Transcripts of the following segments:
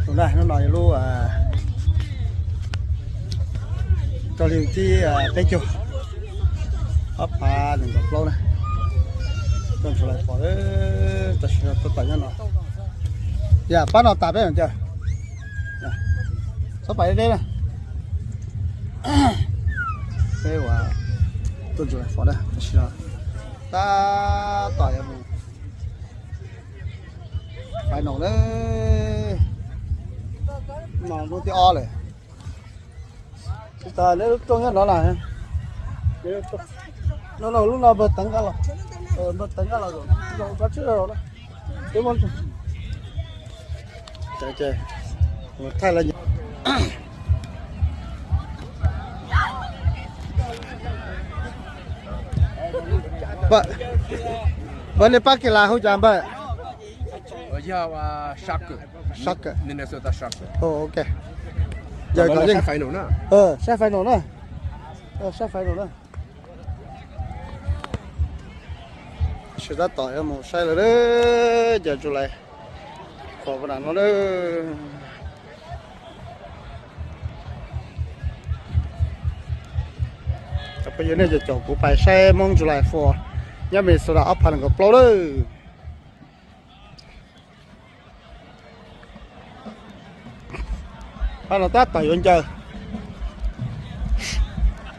Tus na, hnub no yog lub rau hli thib peb caug, ob phav nees nkaum plaub na. Tuaj July Four, tam sim no tuaj tom nyob no. Yam pab no tas peb mus caw. Txhob pais deb deb na. Peb ua tuaj July Four na, tam sim no tab tom yuav mus final na. No hnub thib ob lawm. Tsis tas lawv lub rooj nyob no na. No no lub no npawg Teev Nkaj los, npawg Teev Nkaj los, zoo koj tswb zoo na. Peb muab thaij lawv. Npawg, nej pab kis las hu cas npawg? Yog Shark, Minnesota Shark. Ok. Yog kom yeej, saib final na. Saib final na. Tab sis tab tom yuav mus saib lawm, ces July Four no. Phooj ywg, nej caum kuv pais saib Hmoob July Four nyob Minnesota ob phav nees nkaum plaub lawm. Pab no tab tom yuav ncaws,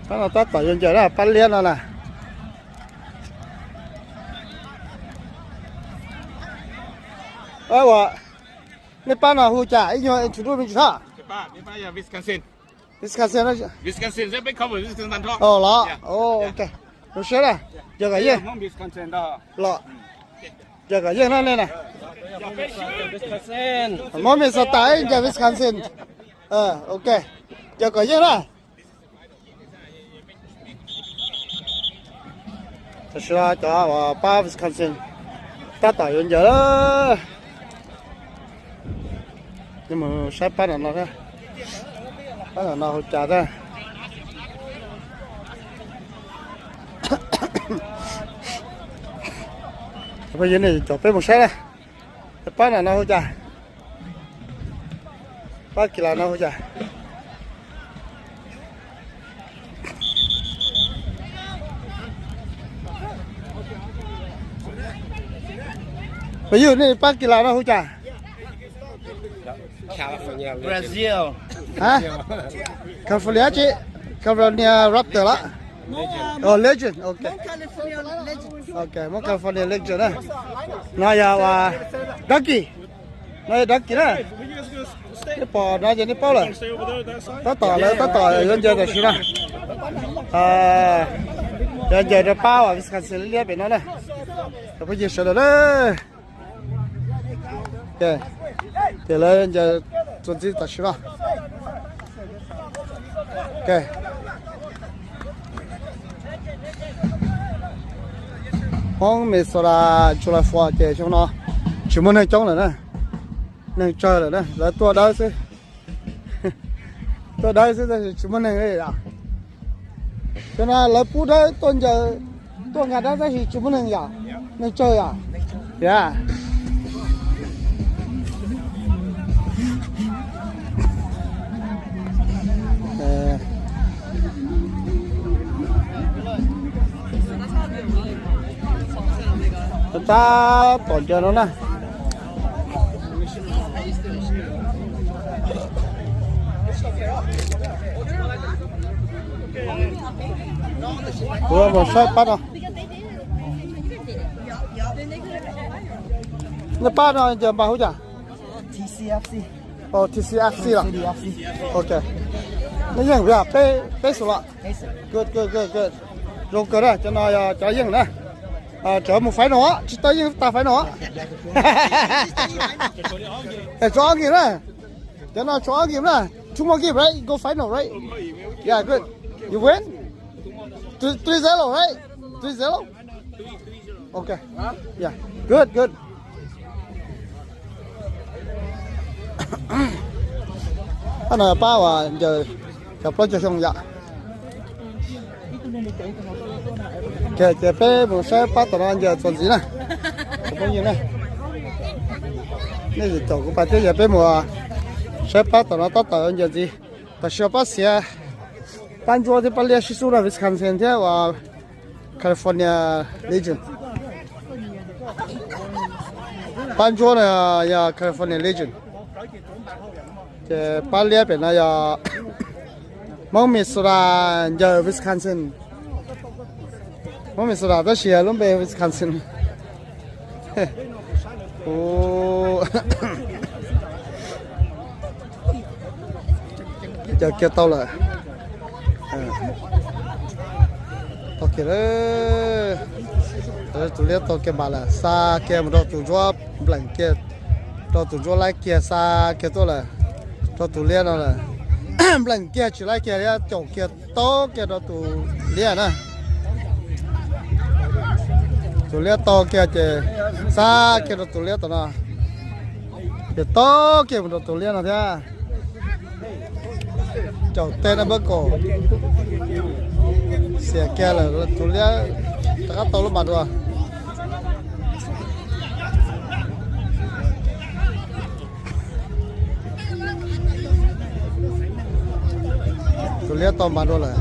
pab no tab tom yuav ncaws na, pab liab no na. Ua, nej pab no hu cas? Ib nyuag introduce me ntsis tha. Wisconsin. Los, ok. Zoo siab na, yog kom yeej. Los, yog kom yeej na nej na. Hmoob Minnesota ib ncaws Wisconsin. Ok, yog kom yeej na. Tam sim no cov uas pab Wisconsin tab tom yuav ncaws lawm. Mus saib pab no, pab no hu cas thiab. Phooj ywg, nej caum peb mus saib na, pab no hu cas, pab kis las no hu cas. Phooj ywg, nej pab kis las no hu cas? Brazil. California tsi? California Raptor los? Legend, ok. Ok, Hmoob California Legend na. No yog Donkey, no yog Donkey na. Nej pom no ces nej paub lawm. Tab tom lawv tab tom yuav ncaws tam sim no. Yuav ncaws rau pab uas Wisconsin liab liab pem no na. Cov phooj ywg sawv daws na. Ces lawv ncaws txuas ntxiv tam sim no. Hmoob Minnesota July Four ces xyoo no tsis muaj neeg coob lawm na. Neeg tsawg lawm na, lawv tuaj dawb xwb. Tuaj dawb xwb tab sis tsis muaj neeg li yom. Xyoo no lawv pub dawb tuaj ncaws, tuaj nqa dawb tab sis tsis muaj neeg yom. Neeg tsawg yom. Yam tab tom ncaws no na. Kuv mus saib pab no. Nej pab no ncaws npaum hauv cas? T C F C los? Ok. Nej yeej, peb, peb xus los? Good, good, good, good. Zoo kawg na, cov no yog cov yeej na. Tseem mus final, tsis tau yeej tag final. Tsuas ob game na. Cov no tsuas ob game na. Two more game, right? Go final, right? Yeah, good. You win? Three, three zero, right? Three zero? Ok. Yeah. Good, good. Pab no pab uas ncaws cov plaub caug xyoo yom. Ces peb mus saib pab tom no ncaws txuas ntxiv na. Phooj ywg na, nej caum kuv pais thiab, yog peb mus Saib pab tom no tab tom ua ntawd ntxiv. Tam sim no pab xiav, pab ntsuab thiab pab liab sib xub na, Wisconsin thiab uas California Legion. Pab ntsuab no yog California Legion, ces pab liab pem no yog Hmoob Minnesota ncaws Wisconsin. Hmoob Minnesota tab sis yog lub npe Wisconsin. Ncaws kiag tau lawm. Tau kiag lawm. Tus liab tau kiag npam lawm, xa kiag mus rau tus ntsuab, npleem kiag rau tus ntsuab laib kiag, xa kiag tuaj lawm rau tus liab no lawm. Npleem kiag tsis laib kiag thiab, caum kiag tau kiag rau tus liab na. Tus liab tau kiag ces xa kiag rau tus liab tom no, ces tau kiag mus rau tus liab no thiab. Caum tej no npawb kaum, xiam kiag lawm, tus liab rov qab tau lub npas dua. Tus liab tau npas dua lawm,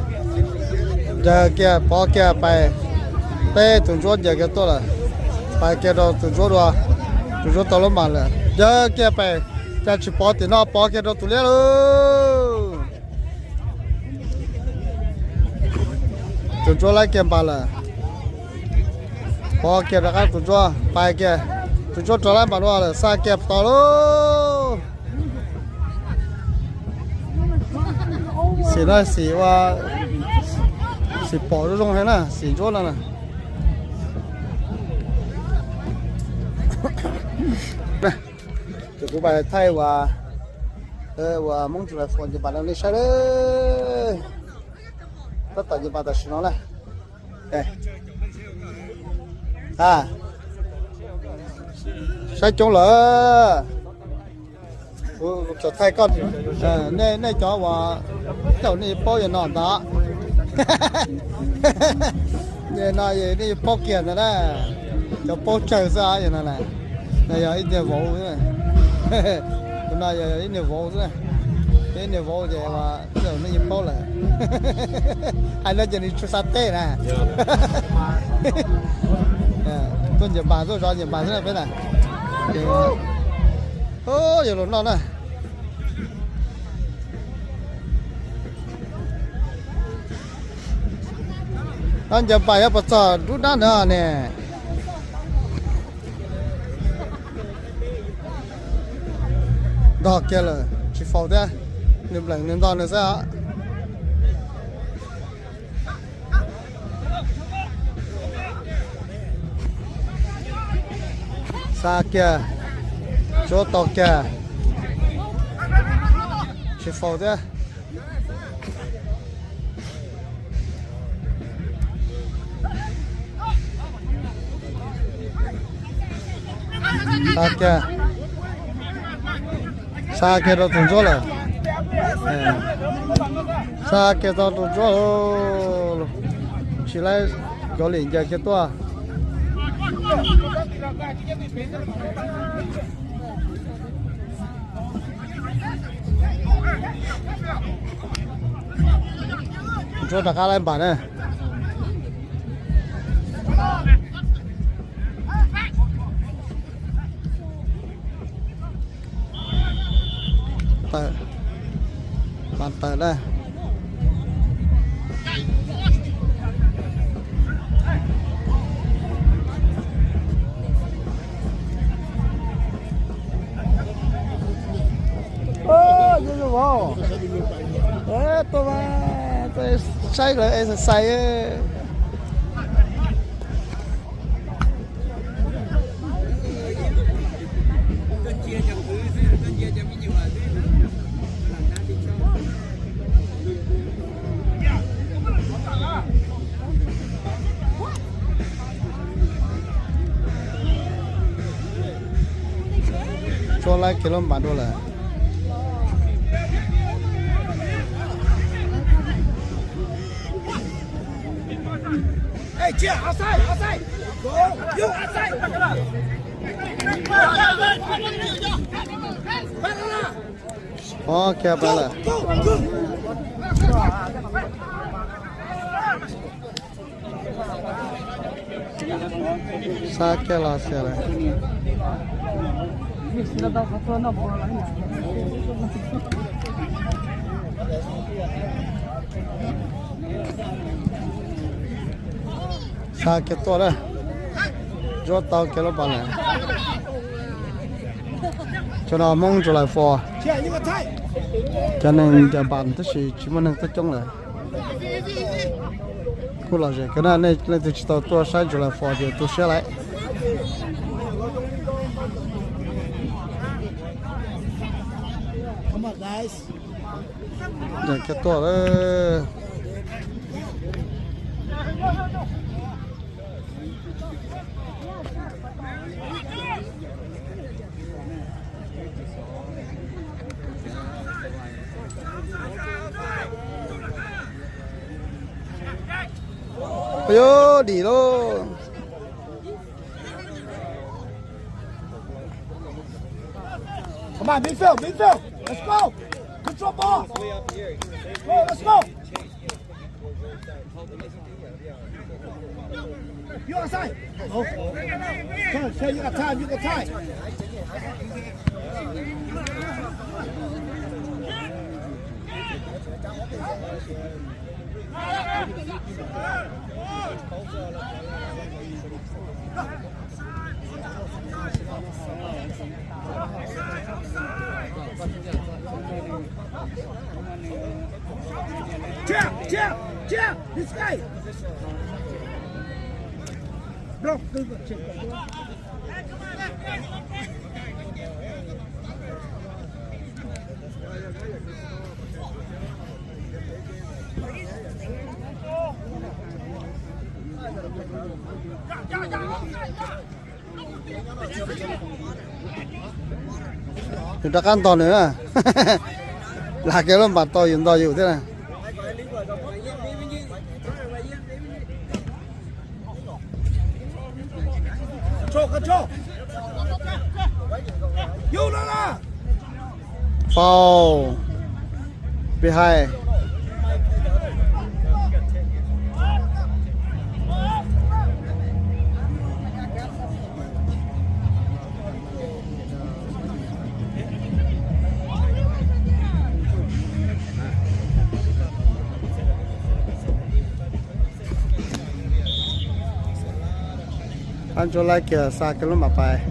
ncaws kiag pov kiag pais, teb tus ntsuab ncaws kiag tuaj lawm, pais kiag rau tus ntsuab dua, tus ntsuab tau lub npas lawm, ncaws kiag pais, cas tsis pov tim no, pov kiag rau tus liab lauj. Tus ntsuab laib kiag npas lawm, pov kiag rov qab tus ntsuab, pais kiag, tus ntsuab rov laib npas dua lawm, xa kiag tos lauj. Xim no xim ua, xim pom zoo zoo heev na, xim ntsuab no na. Ces kuv pais thaij uas, uas Hmoob July Fourth nce npas rau nej saib lawm. Tab tom nce npas tam sim no na. Saib coob lawm. Kuv thaij koj, nej cov uas, tej zaum nej paub yog no ntag. No nej paub kiag ntag na. Cov paub tsawg xwb yog no na. No yog ib niag vauv, no yog ib niag vauv xwb. Ib niag vauv ces tej zaum nej yeej paub lawm. Hais no ces nws tsis xa teb na. Tuaj nce npas, tuaj zov nce npas xwb peb na. Yog los noj na. No nce npas yuav puas txog nruab dab ntawd ne. Ntog kiag lawm tsis faus thiab, nws npleem nws ntog nws xwb os. Xa kiag, tsuab tau kiag, tsis faus thiab. Xa kiag, xa kiag rau tus ntsuab lawm. Xa kiag tau tus ntsuab, tsis laib, cov lim ncaws kiag tuaj. Ntsuab rov qab laib npam na. Tawm, mas tawm na. Tuaj, tuaj saib lawv exercise. Tsuab laib kiag lub npas dua lawm. Ov kiag pab lawm. Sab kiag los xias lawm. Sab kiag tuaj na. Ntsuab tau kiag lub pas lawm. Cov no Hmoob July four. Cov neeg ncaws npas tab sis tsis muaj neeg tuaj coob lawm. Kuj lom zem kawg na, nej leej twg tsis tau tuaj saib July four ces tu siab lawm. Ncaws kiag tuaj lawm. Ua yuav dim lauj. Come on, midfield, midfield. Let's go. Control ball. Go, let's go. You outside. Oh. Sure, sure, you got time, you got time. Chill, chill, chill. This guy. Bro, good, good, chill. Yus rov qab ntog nws na. Lam kiag lub npas tau yus ntog yus thiab na. Foul. Behind. Ab ntsuab laib kiag xa kiag lub npas pais.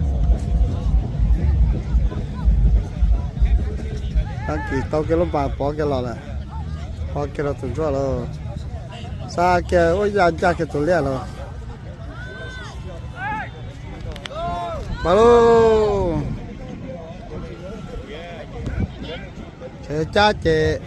Ab kis tau kiag lub npas pov kiag los lawm. Pov kiag rau tus ntsuab lawm. Xa kiag ua ya ncaj kiag tus liaj lawm. Pab lauj. Ces cab ces.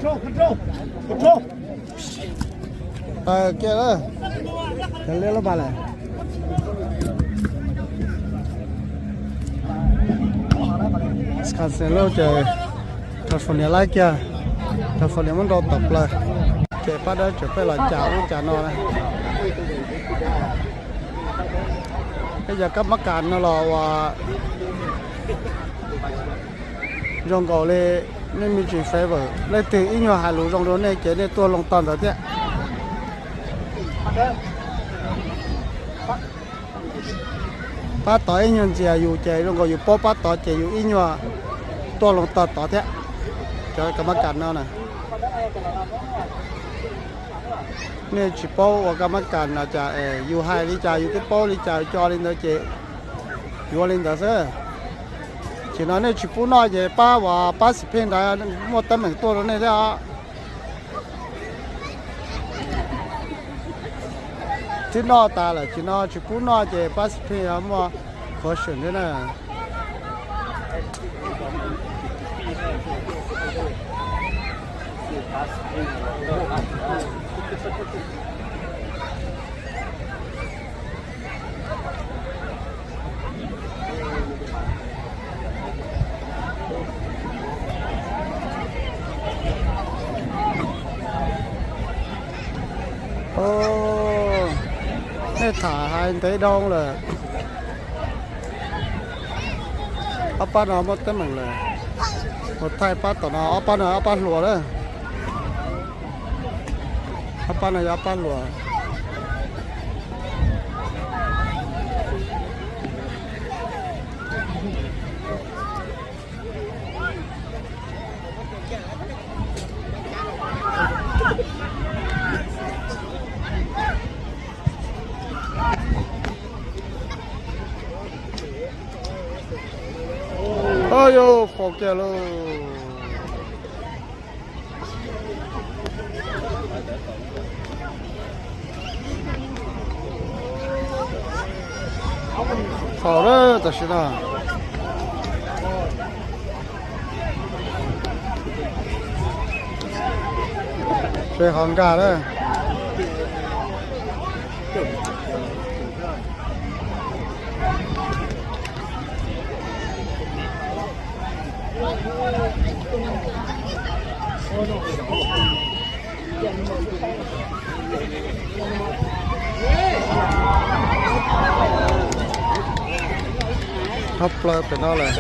Control, control. Kiag lawm. Cov liab lub npas lawm. Wisconsin lub ces California laib kiag, California muab nrau tom plaws. Ces pab dawb tseem pheej los cas ub cas no na. Peb cov kab mab kas no los uas zoo nkaus li nej me ntsis favor, leej twg ib nyuag hais lus zoo rau nej ces nej tuaj loo tog ntawd thiab. Pab tod ib nyuag ntxias yus ces zoo nkaus yus paub pab tod ces yus ib nyuag tuaj loo tog tod thiab. Cov kab mab kas no na, nej tsis paub ua kab mab kas no cas es yus hais li cas yus twb paub li cas, yus coj li ntawd ces yuav li ntawd xwb. Ces no nej tsis pub noj ces pab uas pab xim pheej ntawd muaj teeb meem tuaj rau nej thiab os. Twb noj tas lawm ces no tsis pub noj ces pab xim pheej muaj Caution thiab na. Nej tham hais ntev dhau lawm. Ob pab no muaj teeb meem lawm. Mus thaij pab tom no, ob pab no ob pab hluas lawm. Ob pab no yog ob pab hluas. Au yau, faus kiag lauj. Faus lawm tam sim no. Seb ho nkag lawm. Hab plaws pem no lawm.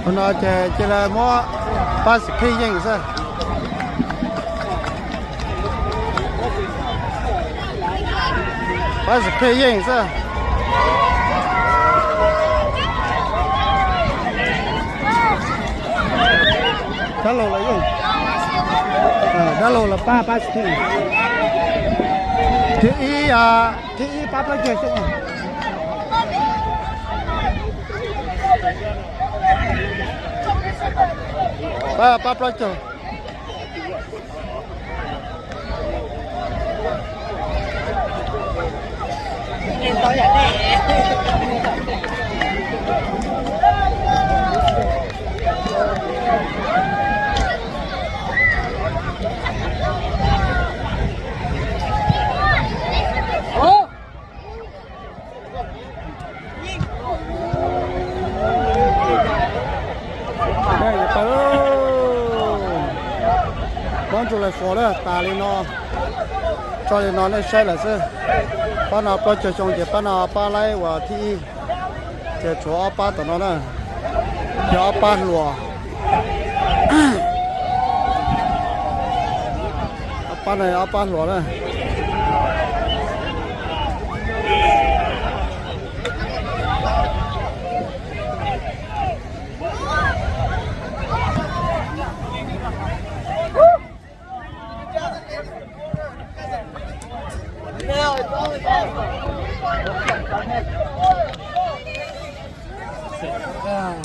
Qhov no ces cia li muab pab Xi Khij yeej xwb. Pab Xi Khij yeej xwb. Dab laug los yeej. Dab laug los pab, pab Xi Khij. Thib ib, thib ib pab plaub caug xwb. Pab, pab plaub caug. Pab ntsuj laig fos lawm tas li no, tso li no nej saib lawm xwb. Pab no plaub caug xyoo ces pab no pab laib uas thib ib, ces tshuav ob pab tom no na, yog ob pab hluas. Ob pab no ob pab hluas na.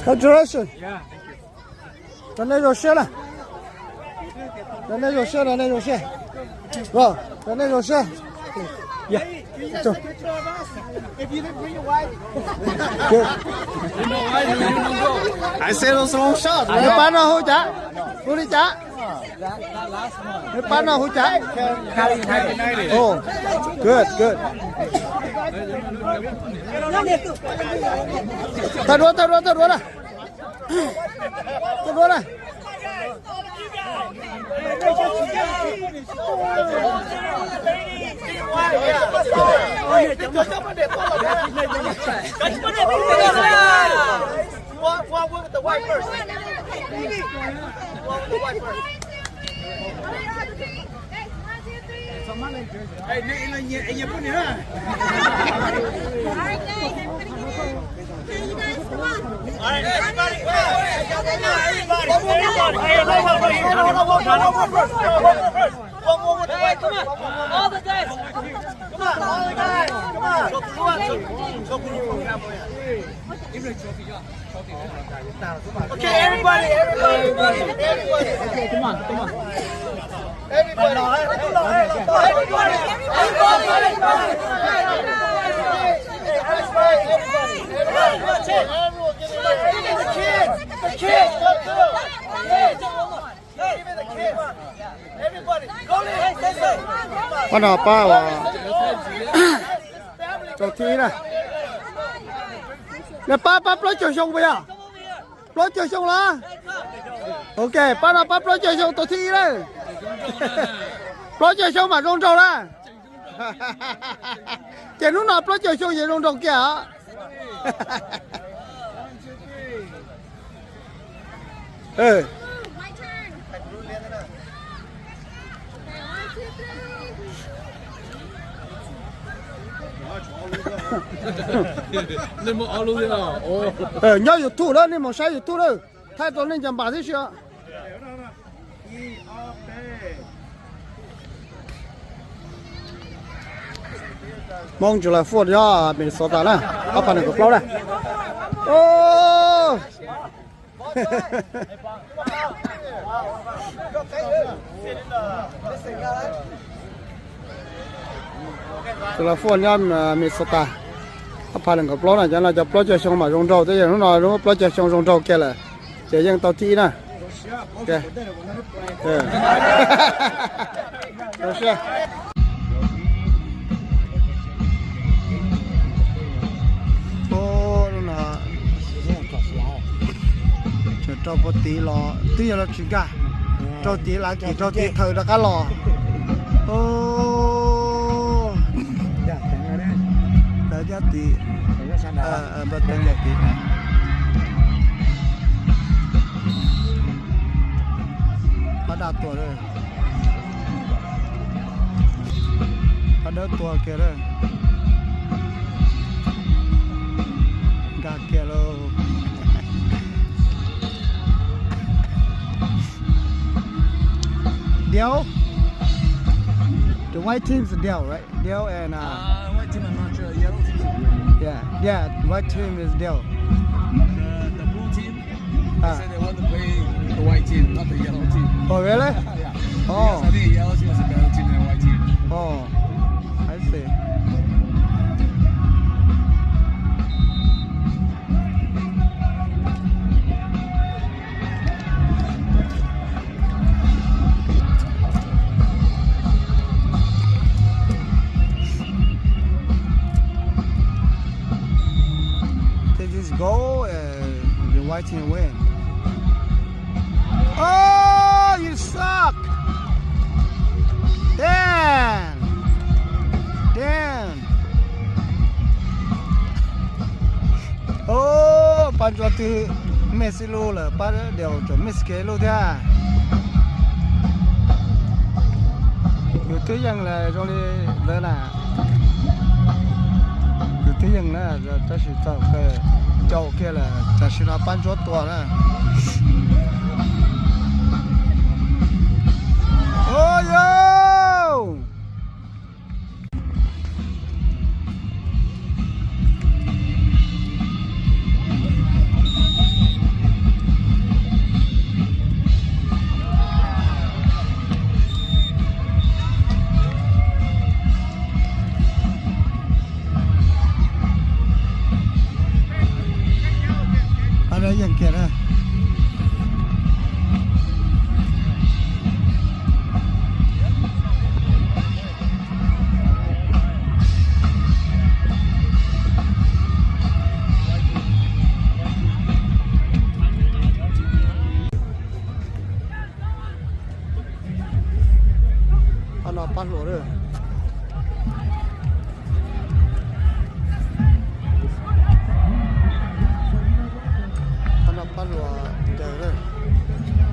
Congratulations. Rau nej zoo siab na. Rau nej zoo siab, rau nej zoo siab. Rau nej zoo siab. Nws pab no hu cas? Hu li cas? Nws pab no hu cas? Oh, good, good. Thawj duab, thawj duab, thawj duab na. Thawj duab na. One, one, one with the white first. One with the white first. All right, everybody. Everybody. Everybody. Hey, one more, one more, one more first. One more first. One more with the white first. One more, one more. All the guys. Come on, all the guys. Come on. Okay, everybody, everybody, everybody, everybody. Come on, come on. Everybody, everybody, everybody, everybody. Hey, that's right, everybody, everybody. Everyone give me the kids, the kids, come through. Kids, give me the kids. Everybody, go in. Pab no pab rau thib ib na. Nws pab, pab plaub caug xyoo puas yog? Plaub caug xyoo los? Ok, pab no pab plaub caug xyoo tus thib ib na. Plaub caug xyoo mam zoo nraug na. Ces hnub no plaub caug xyoo ces zoo nraug kiag os. Nyob YouTube na, nej mus saib YouTube na. Thaij rau nej nco npas tib si. Hmoob July Fourth nyob Minnesota na, ob phav nees nkaum plaub na. July Fourth nyob Minnesota, ob phav nees nkaum plaub na, cov no cov plaub caug xyoo mas zoo nraug, twb yog hnub no lub plaub caug xyoo zoo nraug kiag lawm, ces yeej tau thib ib na. Rau puag tid los twb yog los tsis nkag, rau tid lav kis rau tid thawm rov qab los. Lawv caj tid, npawg Teev caj tid. Pab daj tuag lawm. Pab dawb tuag kiag lawm. Nkag kiag lauj. Dill? The white team is Dill, right? Dill and, uh, Uh, white team, I'm not sure. Yellow team is Dill. Yeah, yeah, white team is Dill. The, the blue team, they Ah. said they want to play the white team, not the yellow team. Oh, really? Yeah. Oh. Because I think the yellow team is a better team than the white team. Oh, I see. Take this goal and the white team win. Oh, you suck! Damn! Damn! Au, pab ntsuab twb miss ib lub lawm, pab Dill tseem miss kiag ib lub thiab. Yus twb yeej lawm zoo li ntawd na. Yus twb yeej na, tab sis txog caum kiag lawm, tam sim no pab ntsuab tua na. Au yau! Pab dawb yeej kiag na.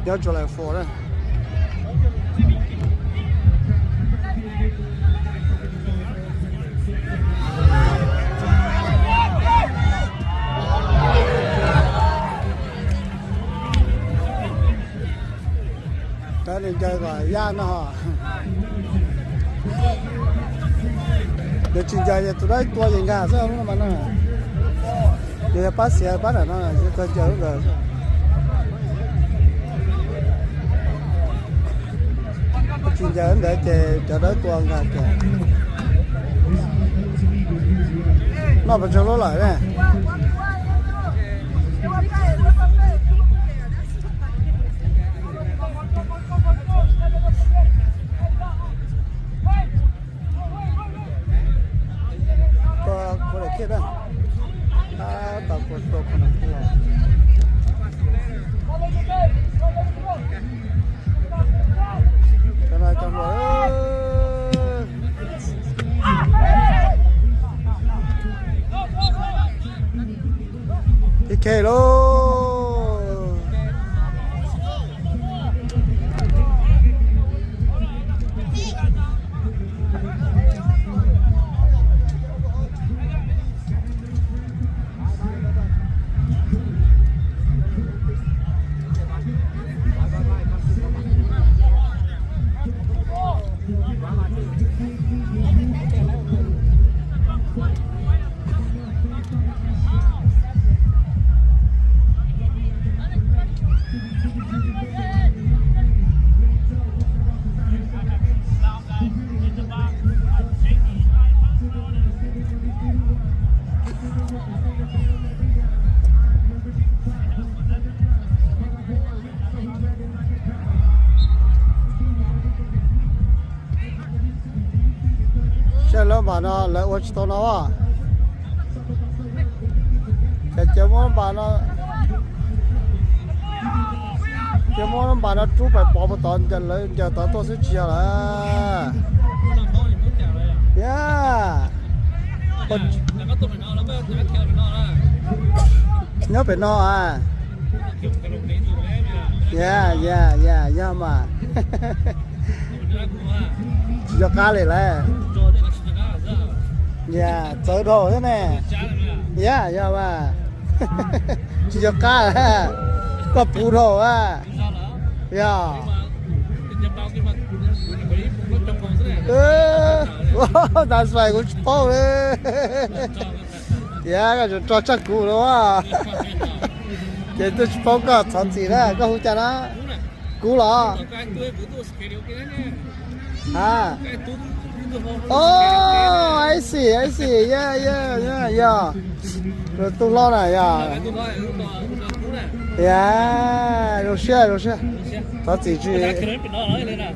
Nyob tsuas lawm fo na. Tab nws ncaws kom yaj no. Yog tsis ncaws ces tus dawb tua ces nkag xwb lub no mas no. Yog pab xiav pab nram no, yog txog ncaws lub ntawd. Tsis ncaws ntawd ces cov dawb tua nkag kiag. Noj pes tsawg lub lawm ne? Koj khuv daim khiaj na. Tab tom khuv tua khuv daim khiaj los. Cov no cov hluas. P K lauj. Saib lub npam no lawv ua tsis tau no. Ces cia muab npam no, cia muab npam no rub pais pov puag tod, lawv ncaws tod tuaj xwb tsis yog lawm. Ya, nyob pem no a. Ya, ya, ya, yog mas. Tsis nco qab li lawm. Ya, txawv dhau thiab ne. Ya, yog mas. Tsis nco qab lawm. Koj puv dhau a. Yog. Tab sis kuv tsis paub li. Tias koj tseem tso tsaj kuv los. Ces twb tsis paub koj, thov txim na, koj hu cas na? Kuv los? A, oh, I see, I see, yeah, yeah, yeah, yeah. Tus hlob na, yog. Ya, zoo siab, zoo siab. Thov txim tsis,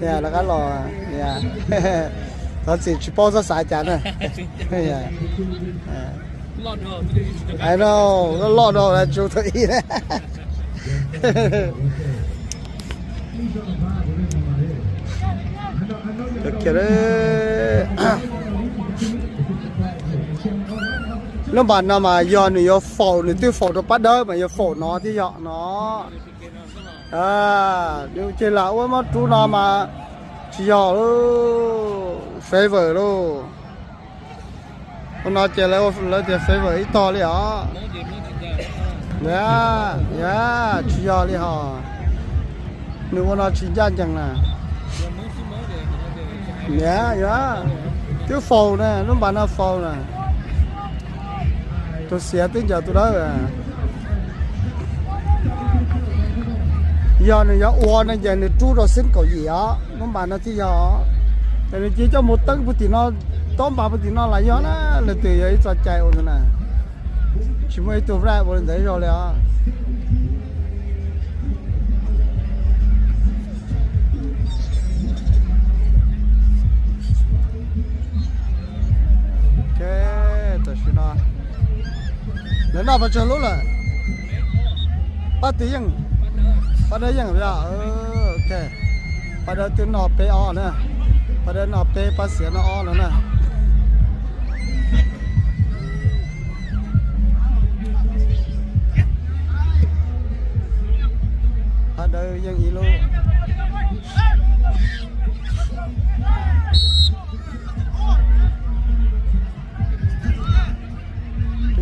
ya, lawv qab los, ya. Thov txim tsis paub txoj xav cas na. Hais no, loj loj dhau tsis tau ib na. Lub npam no mas yog nws yuav faus, nws twb faus rau pab dawb mas yuav faus no thiab yog no. Ces lam ua mob rub no mas tsis yog lauj, favor lauj. Ua no ces lawv tias favor ib tog li os. Ya, ya, tsis yog li hos. Nws ua no tsis ncaj ncees na. Ya, ya, twb faus na, lub npam no faus na. Tus xiav twb ncaws tus dawb. Yog nws yuav ua no ces nws rub rau xib kaum yim os, lub npam no thiaj yog. Ces nws cia coj mus teeb puag tim no, tob npam puag tim no los yog na, leej twg yog ib txoj cai ua ntawd na. Tsis muaj ib tug raj ua li ntawd zog li os. Ok, tam sim no lawv noj pes tsawg lub lawm? Pab twg yeej? Pab dawb yeej, ok. Pab dawb twb noj peb ob na. Pab dawb noj peb, pab xiav noj ob no na. Pab dawb yeej ib lub.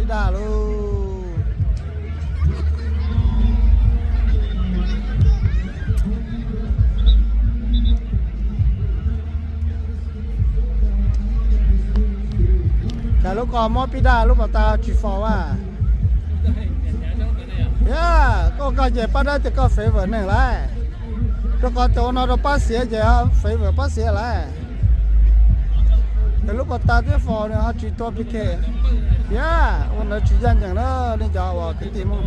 Daj lauj. Cas lub ko muab pib daj lub pas tas tsis faus a. Yog koj koj ces pab dab tias koj favor neeg lawm. Rau qhov tias ua no rau pab xiav ces favor pab xiav lawm. Ces lub pas tas twb faus nws ho tsis tua P K. Yog ua ntawd tsis ncaj ncees na nej cov uas kwv tij Hmoob.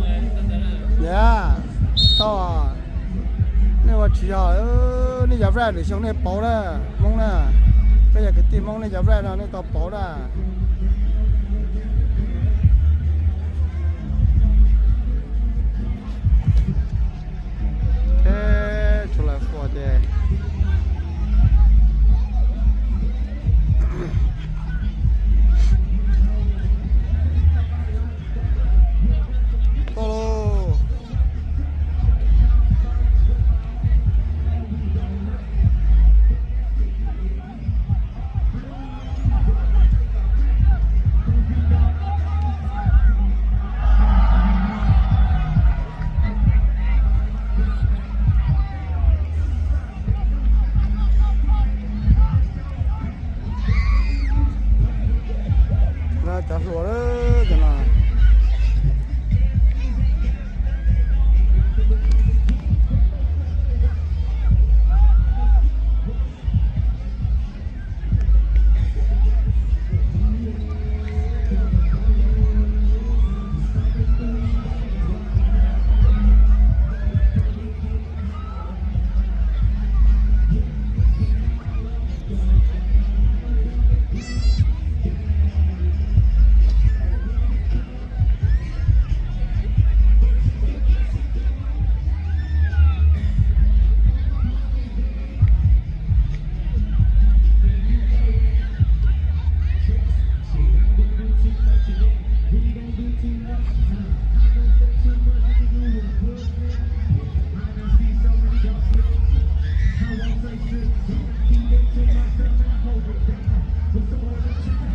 Yog tau nej ua tsis yog, nej cov Braz lwm xyoo nej pauv na, Hmoob na. Peb yog kwv tij Hmoob nej cov Braz no nej tau pauv na. Teb tsuas lawv fuas ces tuaj lauj. Cov hluas cov no.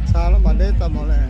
Xa lub pas deb tau mus li.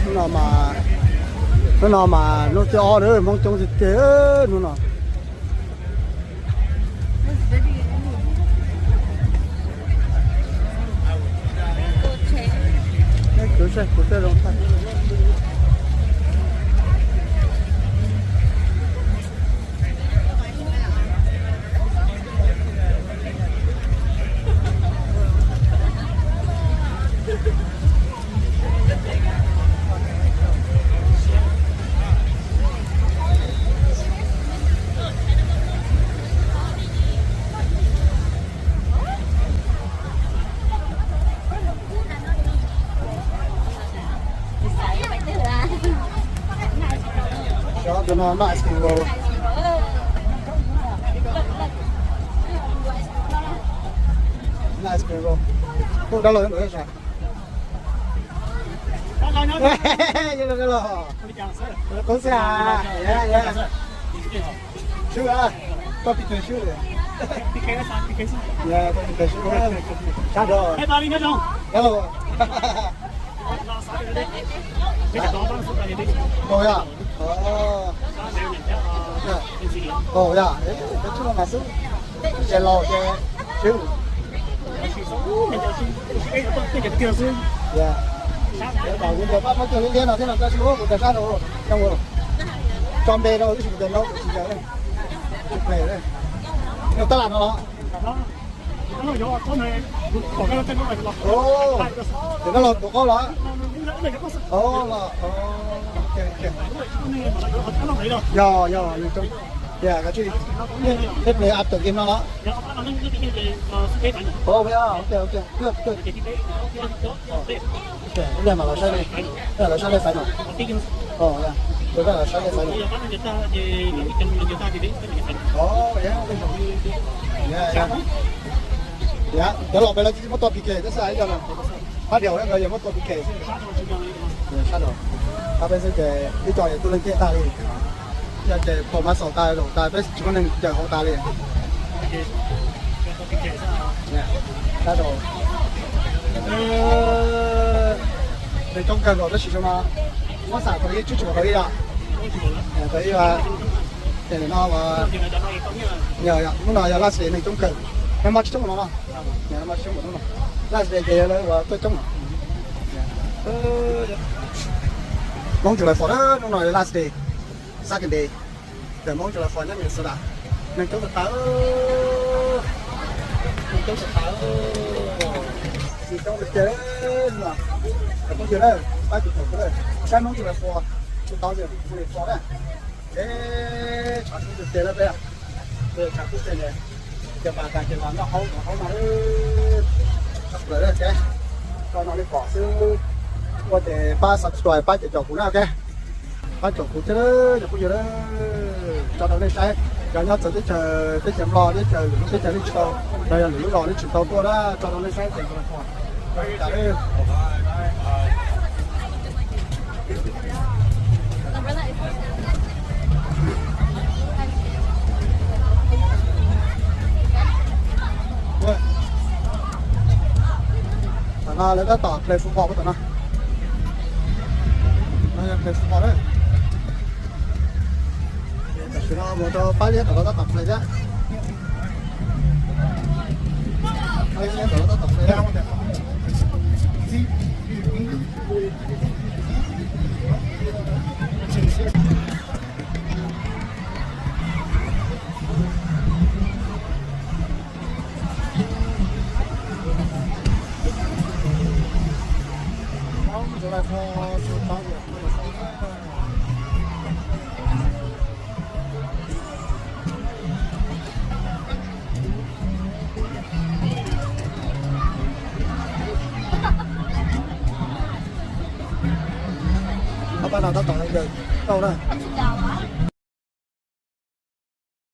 Hnub no mas, hnub no mas hnub thib ob lawm, Hmoob coob tiag tiag hnub no. Kuv saib kuv saib zoo tag. Tus no noj ice cream roll. Noj ice cream roll. Kuv dab laug yuav nrog sas. Yog dab laug. Koob xwb as. Swb a, koj pis kawg swb. Koj pis kawg swb. Sab nrog dab laug. Ua yog, ua yog, peb tsuj no mas xwb, ces laus ces swb. Yog, kuv ntawd pab muab cog liab liab no thiab no koj swb kuv ntawd sab no, tso npe rau wb tsis ntawd no kuv tsis ntawd. Nws tab lam no los. Ces koj los tuav qaub los? Los, yog, yog, yog, koj tsis, peb pliag a tawm game no los? Ok, ok, ok. Ib pliag mas los saib, ib pliag los saib lej faiv no. Ib pliag los saib lej faiv no. Cov los pem no tsis muab tua P K tab sis ib co no, hab diam nkawd yog muab tua P K xwb. Sab nraud, hab peb xwb ces ib co es tub leej ciaj tag li. Ib co ces pom mas xaus tas zaum tas peb tsis muaj neeg caws hauv tas li. Sab nraud, neeg coob kawg nkaus tab sis zoo no muab xam tau ib tsib tug tau ib yom. Tau ib, ces no, hnub no yog last day neeg coob kawg, nag hmo tsis coob npaum no no, nag hmo tsis coob npaum no no, last day ces yog lawv ua tuaj coob. Hmoob July four, hnub no yog last day, Saturday, ces Hmoob July four nyob Minnesota, neeg coob tas tas, neeg coob tas tas, neeg coob tiag tiag. Cov phooj ywg na, pab tiv tauj kuv na, saib Hmoob July four, two thousand twenty-four na. Es tshav kub tiag tiag na peb, tshav kub tiag tiag. Ces pas tas ces los noj haub noj haub no, tshaj plaws na ces, tso no li pom xwb. Ua ces pab subscribe pab caum caum kuv na, ok. Pab caum kuv thiab cov phooj ywg na, tso rau nej saib. Cov nyob txawv teb chaws, teb chaws Nplog, teb chaws lwm lub teb chaws nej tsis tau, los yog lwm lub zos nej tsis tau tuaj na, tso rau nej saib ces Tam no lawv tab tom play football puab tam no. No yog play football na. Tam sim no mus rau pab liab tom no tab tom play thiab. Pab liab tom no tab tom play thiab. Ob pab no tab tom yawg tauj na.